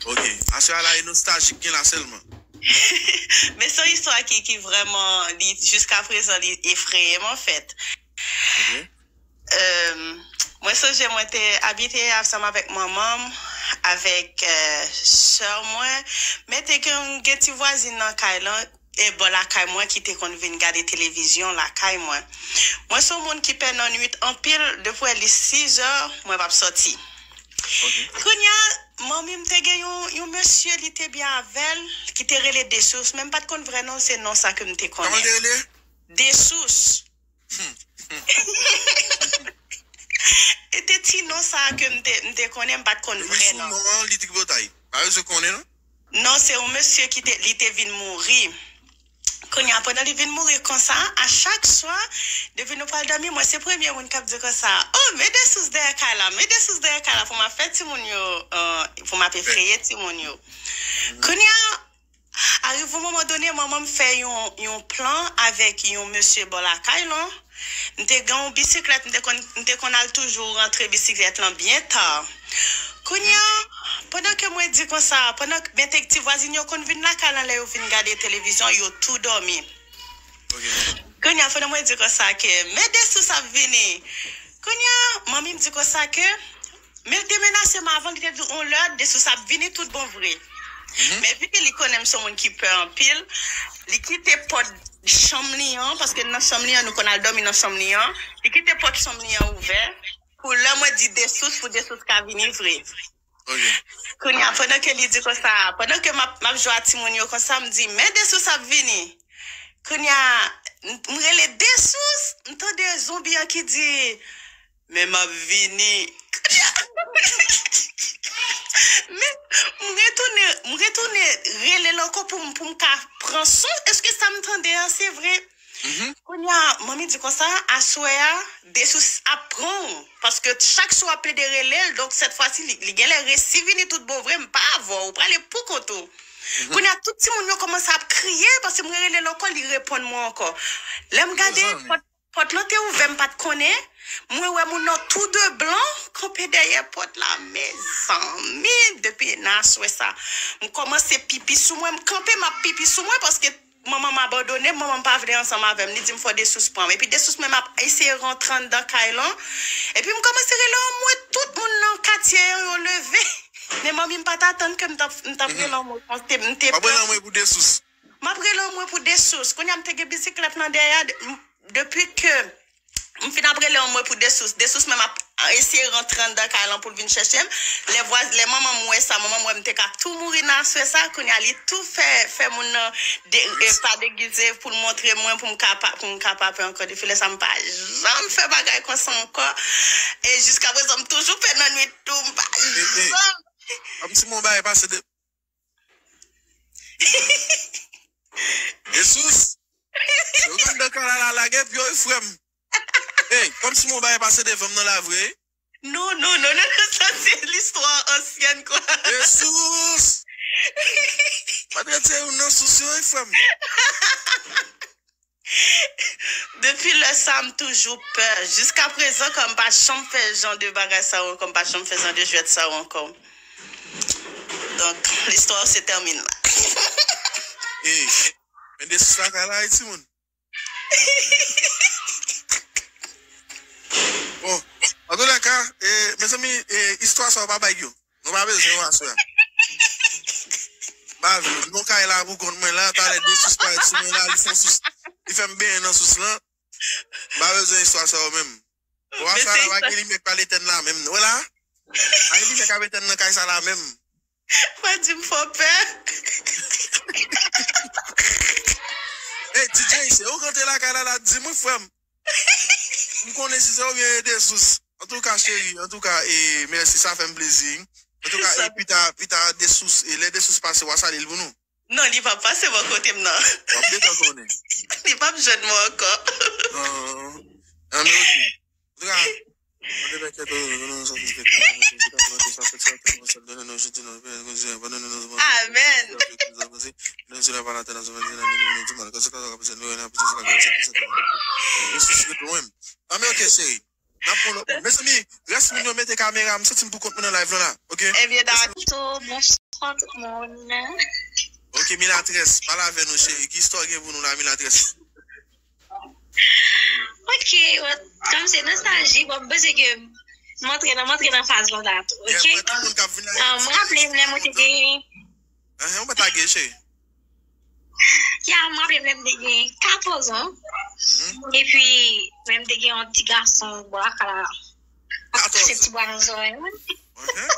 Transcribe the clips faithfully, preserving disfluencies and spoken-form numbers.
Ok. Aswè a la, e nostaljik gen la sèlman. Men se yon istwa ki, ki vrèman, li, jiska prezan, li efreye m, anfèt. Ok. Euh, mwen sonje mwen te abite ansanm avèk manman m, avèk euh, sè mwen. Men te gen, gen ti vwazin nan kay lan, e bò lakay mwen ki te konn vin gade televizyon lakay mwen. Mwen se yon moun ki pè nan nwit anpil, depi w wè li sizè, mwen p ap sòti. Ok. Kounye a, manmi m te gen yon, yon mesye, li te byen avè l, ki te rele Desous, men m pa t konn vrè non l, se non sa ke m te konnen. Kòman l te rele? Desous. E te ti non sa a ke m te, m te konnen, m pa t konn vrè non. Li tripotay. Pa bezwen konnen, non? Non, se yon mesye ki te, li te vin mouri. Kounye a, pandan li vin mouri konsa, a chak swa, depi nou pral dòmi, mwen se premye moun k ap di konsa, oh, men Desous dèyè kay la, men Desous dèyè kay la, pou m ap fè timoun yo, euh, pou m ap efreye timoun yo. Kounye a, arive yon moman done, manman m fè yon, yon plan avèk yon mesye bò lakay lan. M te gen yon bisiklèt, m te konn, m te konn al toujou rantre bisiklèt lan byen ta. Kounye a, pandan ke mwen di konsa, pandan ke, men te, ti vwazin yo konn vin lakay lan lè yo vin gade televizyon, yo tou dòmi. Ok. Kounye a, pandan mwen di konsa ke, men Desous ap vini. Kounye a, manmi m di konsa ke, men l te menase m avan, li te di yon lè, Desous ap vini tout bon vre. Men epi li konnen m se yon moun ki pè anpil, li kite pòt chanm li an, paske nan chanm li an, nou konn al dòmi nan chanm li an, li kite pòt chanm li an ouvè, pou lè mwen di Desous, pou Desous ka vini vre. Ok. Kounye a, pandan ke li di konsa, pandan ke m ap, m ap jwe a timoun yo konsa, m di, men Desous ap vini. Kounye a, m, m rele Desous, m tande zonbi an ki di, men m ap vini. Kounye a, men m retounen, m retounen rele l ankò pou m, pou m ka pran son. Èske sa m tande an, se vre? Kounye a, manmi di konsa, aswè a, Desous ap pran w. Paske chak swa w ap plede rele l, donk sèt fwa si li, li genlè resi vini tout bon vre, m pa avè w, ou prale pou kont ou. Kounye a, tout timoun yo kòmanse ap kriye, paske m rele l ankò, li reponn mwen ankò. Lè m gade, pòt, pòt lan te ouvè, m pa t konnen. Mwen wè moun nan tou de blan, kanpe dèyè pòt la, mezanmi, depi nan aswè sa. M kòmanse pipi sou mwen, m kanpe, m ap pipi sou mwen, paske manman m abandone m, manman m pa vle ansanm avè m. Li di m fò Desous pran m. Epi Desous menm ap eseye rantre anndan kay lan. Epi m kòmanse rele anmwe, tout moun nan katye an, yo leve. Men manmi m pa t atann ke m t ap, m t ap rele anmwe. M te, m te pè. W ap rele anmwe pou Desous. M ap rele anmwe pou Desous. Kounye a m te gen bisiklèt lan dèyè. M, depi ke m fin ap rele anmwe pou Desous. Desous menm ap eseye rantre anndan kay lan pou l vin chèche m. Lè vwaz-, lè manman m wè sa, manman m wè m te ka tou mouri nan aswè sa. Kounye a li tou fè, fè moun nan de, e, pa degize pou l montre mwen, pou m ka pa, pou m ka pa pè ankò. Depi lè sa, m pa janm fè bagay konsa ankò. E jiska prezan, m toujou pè nan nwit tou. M pa janm. Kòmsi m wè yon bagay pase de Desous. Se ou menm nan kay la, la lage pye w, frè m. Ey, kòmsi m wè yon bagay pase devan m nan la vre. Non, non, non, non, non, sa se listwa ansyèn, kwa. Desous. Pa t retire youn nan sous yo, wi, frè m. Depi lè sa, m toujou pè. Jiska prezan, kòm m pa janm fè jan de bagay sa yo ankò, m pa janm fè jan de jwèt sa yo ankò. Donk, listwa se tèmine la. Ey, men Desous lakay la, wi, timoun. Bon, antoulèka, e, mezanmi, e, istwa sa yo pa bay yo. Nou pa bezwen yo aswè a. M pa vle. Non kay la pou kont mwen la, talè Desous parèt sou mwen la, li fè sous. Li fè m benyen nan sous lan. M pa bezwen istwa sa yo menm. Bon, aswè a la, pa gen limyè k pral etèn la menm. Wè la? Pa gen limyè k ap etèn nan kay sa la menm. Pa di m fò pè. Ey, T J, se ou k rantre lakay la, la, di mwen, frè m. M konnen si se ou byen Desous. Antouka, cheri, antouka, e, mèsi, sa fè m plezi. Antouka, e, pita, pita, Desous, e, lè Desous pase, w a salye l pou nou. Non, li p ap pase bò kote m nan. W ap gentan konnen. Li p ap jwenn mwen ankò. An, an, men oke. Antouka, Amen. Amen, oke, cheri. N ap pran lòt moun. Mezanmi, rès moun yo mete kamera, m santi m pou kont mwen nan live lan la, oke? Ebyen, dakò, bonswa tout moun. Oke, Milatrès, pale avè nou, cheri. Ki istwa w gen pou nou la, Milatrès? Oke, bon, kòm se nostalji, bon, m panse ke m antre nan, m antre nan faz lan la tou, oke? Mwen, tout moun k ap vin la, ah, m raple m lè mwen te gen. Ahan, ou pa ta gen, cheri. Ya, m raple m lè m te gen katòz an. Mhm. Epi, lè m te gen yon ti gason, bò lakay la. Ap pase ti bwa nan zòrèy mwen. Mhm.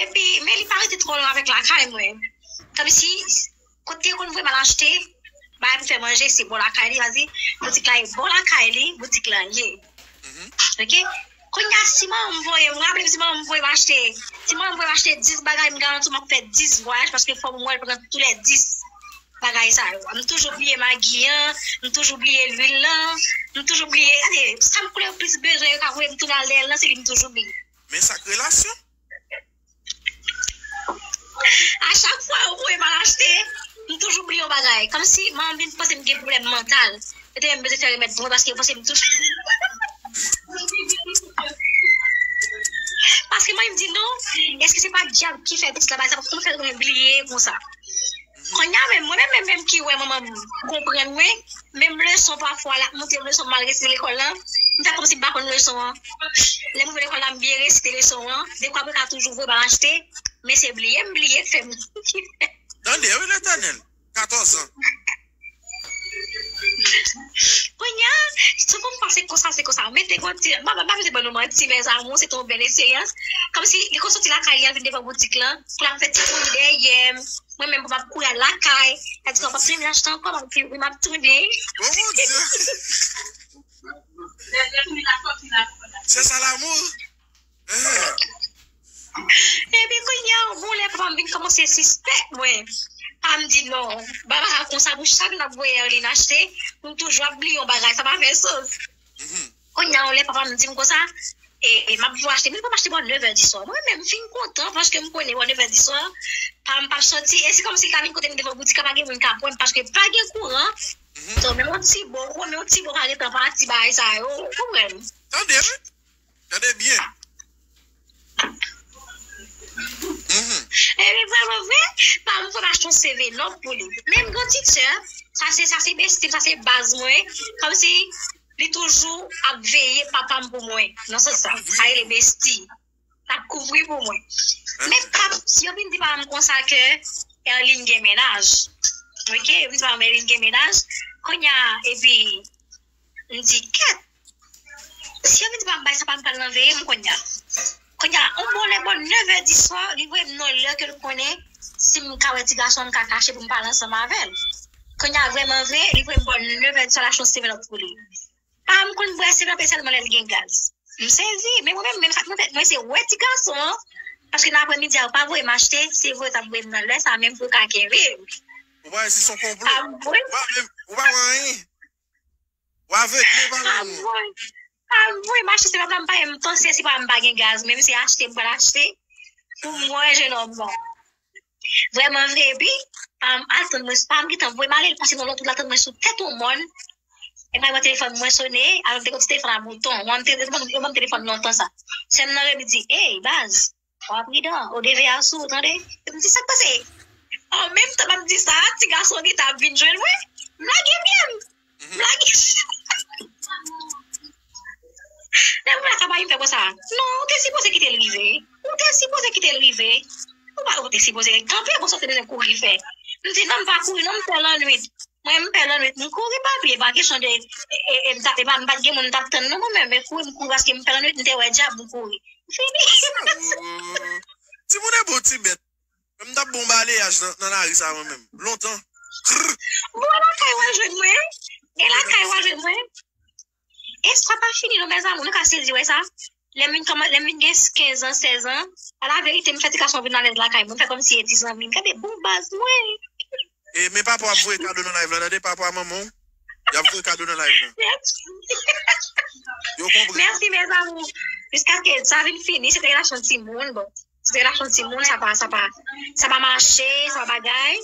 Epi, men li pa rete twò lwen avèk lakay mwen. Kòmsi, kote yo konn voye m al achte bagay pou fè manje, se bò lakay li, paske boutik la e bò lakay li, boutik lan ye. Mhm. Oke? Kounye a, si manman m voye m, m raple m si manman m voye m achte, si manman m voye m achte dis bagay, m garanti w m ap fè dis vwayaj, paske fò m wè l pandan tou lè dis bagay sa yo. M toujou bliye magi an, m toujou bliye lwil lan, m toujou bliye, gade, sa m koule plis bezwen, yo ka voye m tounen al dèyè l lan, se li m toujou bliye. Men sa k relasyon? A chak fwa yo voye m al achte, m toujou bliye yon bagay. Kòmsi manman m vin panse m gen pwoblèm mantal. Yo te menm bezwen fè remèd pou mwen paske yo panse m toujou. Paske mwen, m di non, èske se pa dyab ki fè pitit la bagay sa? Paske m fè mwen bliye konsa. Kounye a menm, mwen menm, menm, menm ki wè manman m konprann mwen, menm leson pafwa, l ap montre m leson m mal resite lekòl lan, m fè kòmsi m pa konn leson an. Lè m rive lekòl la, m byen resite leson an. Dekwa mwen ka toujou voye m al achte, men se bliye m bliye k fè m. Tande, wi, Letènèl. Katòz an. Kounye a, chak fwa m panse konsa, se konsa. Mete konti, m pa, m pa mete ban nou manti, mes amours, se te yon bèl eksperyans. Kòmsi, li konn soti lakay li, al vin devan boutik lan, pou l ap fè ti kouri dèyè m. Mwen menm, pou m ap kouri al lakay. Sa di, "Non, m ap tounen achte ankò, m ap, m ap tounen." Oh, mon Dieu! C'est ça l'amour? Epi kounye a, yon bon lè papa m vin kòmanse sispèk mwen. Papa m di non, ba bagay konsa pou chak n ap voye Erline achte, m toujou ap bliye yon bagay, sa pa fè sans. Kounye a, yon lè papa m di m konsa, e, e, m ap voye achte, men li pa m achte bò nèf è di swa. Mwen menm, m fin kontan, paske m konnen bò nèf è di swa, pa m p ap soti, e se kòmsi l ta vin kote m devan boutik la, pa gen moun k ap wè m, paske pa gen kouran. Donk, men yon ti bò, ou konnen yon ti bò ka gentan pati bagay sa yo, ou konprann? Tande, wi. Gade byen. Mhm. Epi vrèman vre, pa m fè m achte yon seven up pou li. Men m gen yon ti sè, sa se, sa se besti m, sa se baz mwen. Kòmsi li toujou ap veye papa m pou mwen. Nan sans sa, sa rele besti. L ap kouvri pou mwen. Men pap, si yo vin di papa m konsa ke Erline gen mennaj. Oke, yo vin di papa m Erline gen mennaj. Kounye a, epi, m di, kèt, si yo vin di pa m bay sa, pa m pral nan veye m kounye a. Kounye a, yon bon lè bò nèf è di swa, li voye m nan lè ke l konnen si m ka wè ti gason an, m ka kache pou m pale ansanm avè l. Kounye a, vrèman vre, li voye m bò nèf è di swa, l achte yon seven up pou li. Pa m konn bwè seven up e sèlman lè l gen gaz. M sezi, men mwen menm, menm sa k nan tèt mwen, se wè ti gason an, paske nan aprèmidi a, yo pa voye m achte, se voye t ap voye m nan lè sa a menm pou yo ka kenbe m. Ou pa wè si se yon konplo? Pa vre. Ou pa menm, ou pa wè anyen. W avegle, pa gen moun. Avwe, avwe, m achte se pa m pa m panse si pa m pa gen gaz, menm se achte m pral achte pou m wè jenòm nan. Vrèman vre, epi, pa m al tann mwen, pa m gentan voye m ale, l pase nan lòt wout la tann mwen sou tèt yon mòn. Epi mwen telefòn mwen sone, alò m te gon ti telefòn a bouton, mwen m te, mwen m telefòn lontan sa. Sè m nan rele di, ey, baz, w a pridan, ou devye asou, tande. Epi m di, sa k pase? An menm tan m ap di sa, ti gason an gentan ap vin jwenn mwen, m lage pye m. M lage. Lè m wè l ap bay m fè konsa. Non, ou te sipoze kite l rive. Ou te sipoze kite l rive. Ou pa, ou te sipoze kanpe, konsa w te bezwen kouri fè. M di, non, m pa kouri, non, m pè lannwit. Mwen, m pè lannwit. M kouri pa pye, pa kesyon de, e, e, e, m ta, e pa, m pa t gen moun m t ap tann, non, mwen menm, men kouri, m kouri paske m pè lannwit, m te wè dyab, m kouri. Fini. Timoun e bon ti bèt. M t ap bon baleyaj nan, nan lari sa mwen menm. Lontan. Krr. Bon, e lakay w al jwenn mwen. E lakay w al jwenn mwen. E sa pa fini non, mes amours, nou ka sezi wè sa. Lè m vin kòman, lè m vin gen kenz an, sèz an, a la verite, m fè ti gason vin alèz lakay mwen, m fè kòmsi e ti zanmi m. Gade bon baz mwen. E, men papa w ap voye kado nan live la, tande, papa w, manman w, y ap voye kado nan live la. Yo konprann. Mèsi, mes amours. Jiskaske sa vin fini, se te relasyon timoun, bon. Se relasyon timoun, sa pa, sa pa, sa pa mache, sa pa bagay.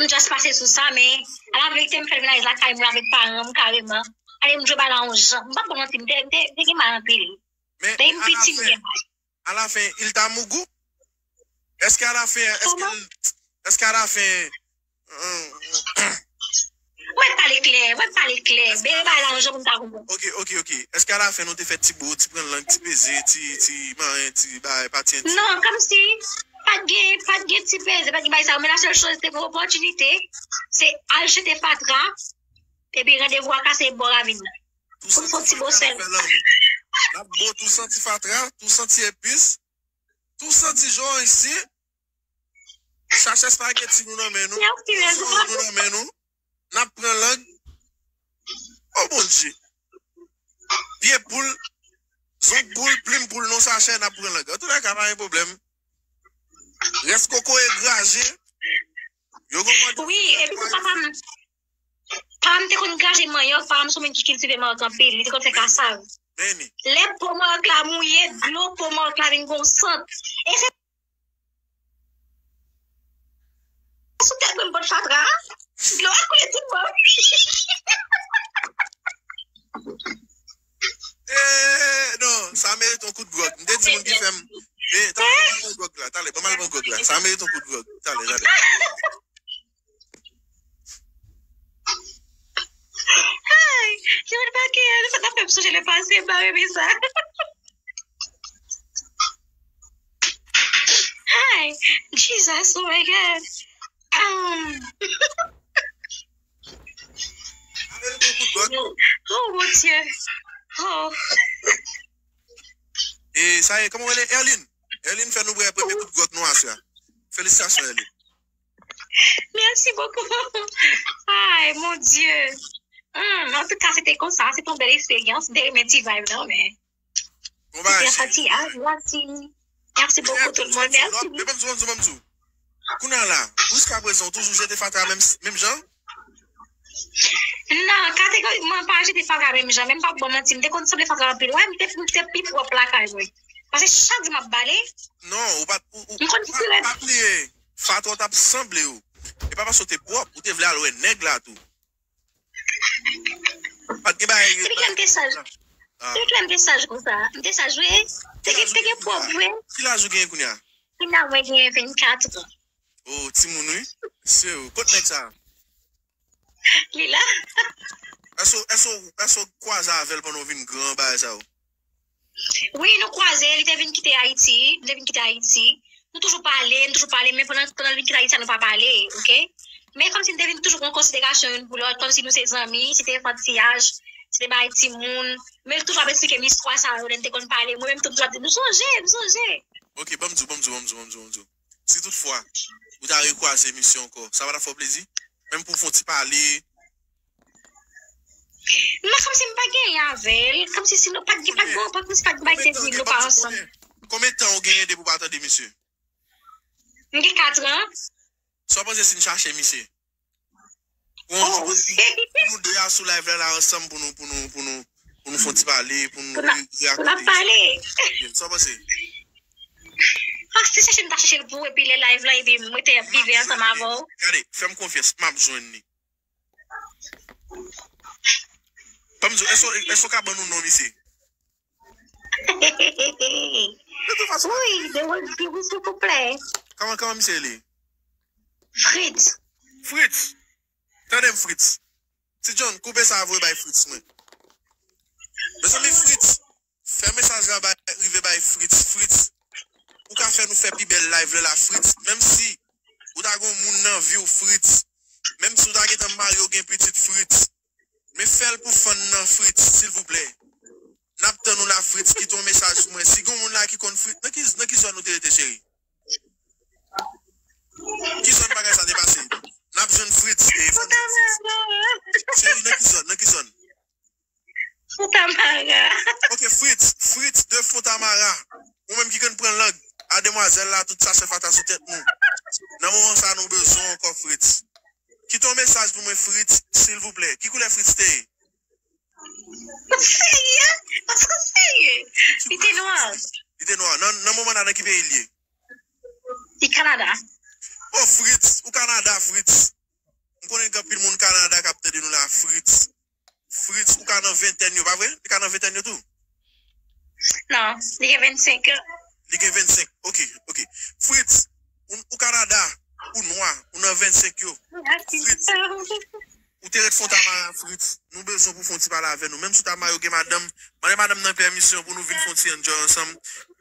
M just pase sou sa, men a la verite, m fè l vin alèz lakay mwen avèk paran m kareman. Gade m jwe bal la yon jan. M p ap ba w manti, m te, m te, m te gen mal anpil. Men, alafen, alafen, il t'a mougou? Èske alafen, èske, èske alafen, Mwen pale klè, mwen pale klè. Bebe bay la yon jan pou m ta konprann. Ok, ok, ok. Èske alafen nou te fè ti bo, ti pran lang, ti peze, ti, ti manyen, ti bay, pati entim? Non, kòmsi pa t gen, pa t gen ti peze, pa t gen bay sa yo. Men la sèl choz, te gen opòtinite, se al jete fatra, epi randevou a kase bò ravin nan. Pou n fè yon ti bo sèl. N ap bo tou santi fatra, tou santi epis, tou santi jan isi. Chache espageti nou nan men nou. Zong nou nan men nou. N ap pran lang. O Bondye. Pye poul, zong poul, plim poul nan sachè, n ap pran lang. Antoulèka, pa gen pwoblèm. Rès kokoye graje. Yo gon mande. Wi, epi papa m, papa m te konn graje manyòk, papa m se yon moun ki kiltive manyòk anpil, li te konn fè kasav. Lè po manyòk la mouye, dlo po manyòk la vin gon sant. E se sou tèt mwen m pot fatra a, dlo a koule tout bò. Eh, non, sa merite yon kout gwòg. M te di moun ki fè m. Eh, talè, ban m al pran gwòg la. Talè, ban m al pran gwòg la. Sa merite yon kout gwòg. Talè, talè. Ay, yo pa ke, sa ta fè m sonje le pase, m pa renmen sa. Hi, Jesus, oh my God. Um. Oh, mon Dieu. Oh. E sa ye, kòman w rele? Erline. Erline fè nou bwè premye kout gwòg nou aswè a. Felisitasyon, Erline. Merci beaucoup. Ay, mon Dieu. Hmm, antouka, se te konsa. Se te yon bèl eksperyans. M te renmen ti vibe nan, men. Bon bagay, cheri. Merci. Merci beaucoup, tout le monde. Merci. Bon, bon, bon, bon. Kounye a la, jiskaprezan, ou toujou jete fatra menm, menm jan? Non, kategorikman, m pa jete fatra menm jan, men m p ap ba w manti, m te konn sanble fatra anpil. Wè, m te, m te pi pwòp lakay mwen. Paske chak jou m ap bale. Non, ou pa t, ou, ou, ou pa, pa bliye, fatra w t ap sanble w. E pa paske w te pwòp, ou te vle al wè nèg la tou. Pa t gen bagay. Epi kilè m te saj? Epi kilè m te saj konsa? M te saj, wi. Te gen, te gen pwòp, wi. Ki laj ou genyen kounye a? Kounye a, mwen genyen vennkat an. Oh, timoun, wi. Se ou. Kot nèg sa? Li la. Èske, èske, èske w kwaze avè l pandan w vin gran, bagay sa yo? Wi, nou kwaze, li te vin kite Ayiti, li te vin kite Ayiti. Nou toujou pale, nou toujou pale, men pandan, pandan l vin kite Ayiti a, nou pa pale, oke? Men kòmsi n te vin toujou pran konsiderasyon youn pou lòt, kòmsi nou se zanmi, se te enfantiyaj, se te bagay timoun. Men l toujou ap eksplike m istwa sa yo, lè n te konn pale. Mwen menm tou, m toujou ap di, nou sonje, nou sonje. Oke, ban m di w, ban m di w, ban m di w, ban m di w, ban m di w. Si toutfwa, ou ta rekwaze misye ankò, sa pa t ap fè w plezi? Menm pou w fè yon ti pale. Men kòmsi m pa genyen avè l, kòmsi si nou pa t gen, pa t gen, pa t gen bagay ki te di nou pa ansanm. Konbyen tan ou genyen depi w pa tande misye? M gen kat an. Sa w panse si n chache misye? Pou yon jou pou nou de a sou live la, la ansanm pou nou, pou nou, pou nou, pou nou fè yon ti pale, pou nou re-, reakonte. Pou n ap pale. Sa w panse? Ah, se chèche m ta chèche l pou ou, epi lè live la, epi mwen te ap vive ansanm avè w. Gade, fè m konfyans, m ap jwenn li. Ban m di w, èske, èske w ka ban nou non misye? De tout fason. Wi, de wi, wi, silvouplè. Kòman, kòman misye rele? Fritz. Fritz. Tande m, Fritz. Ti John, koupe sa voye bay Fritz, mwen. Mezanmi, Fritz, fè mesaj la bay, rive bay Fritz. Fritz, ou ka fè nou fè pi bèl live la, Fritz. Menm si ou ta gen yon moun nan vi w, Fritz. Menm si w ta gentan marye, w gen pitit, Fritz. Men fè l pou fan nan, Fritz, silvouplè. N ap tann ou la, Fritz, kite yon mesaj pou mwen. Si gen yon moun la ki konn Fritz, nan ki, nan ki zòn ou te rete, cheri? Ki zòn bagay sa te pase? N ap jwenn Fritz, e, fan nan Fritz. Cheri, nan ki zòn, nan ki zòn? Fontamara. Ok, Fritz, Fritz de Fontamara. Ou menm ki konn pran lang a demwazèl la, tout sa chèf ata sou tèt nou. Nan moman sa, nou bezwen w ankò, Fritz. Kite yon mesaj pou mwen, Fritz, silvouplè. Ki koulè Fritz te ye? Ou serye? Ou serye? Li te nwa. Li te nwa. Nan, nan moman nan, nan ki peyi l ye? Li Kanada. Oh, Fritz, ou Kanada, Fritz. M konnen gen anpil moun Kanada k ap tande nou la, Fritz. Fritz, ou ka nan ventèn yo, pa vre? Li ka nan ventèn yo tou? Non, li gen vennsenk an. Li gen vennsenk. Ok, ok. Fritz, ou, ou Kanada, ou nwa, ou nan vennsenk yo. Mèsi. Ou te ret fè yon tamara, Fritz. Nou bezwen pou fè yon ti pale avè nou. Menm si w ta marye, w gen madanm, mande madanm nan pèmisyon pou nou vin fè yon ti enjoy ansanm.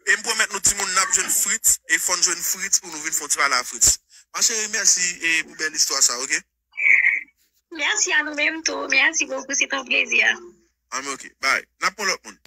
E m pwomèt nou, timoun, n ap jwenn Fritz, e fò n jwenn Fritz pou nou vin fè yon ti pale a Fritz. Ma chérie, mèsi e pou bèl istwa sa, ok? Merci à nous-mêmes tout. Merci beaucoup, c'est un plaisir. Ah, men ok, bye. N ap pran lòt moun.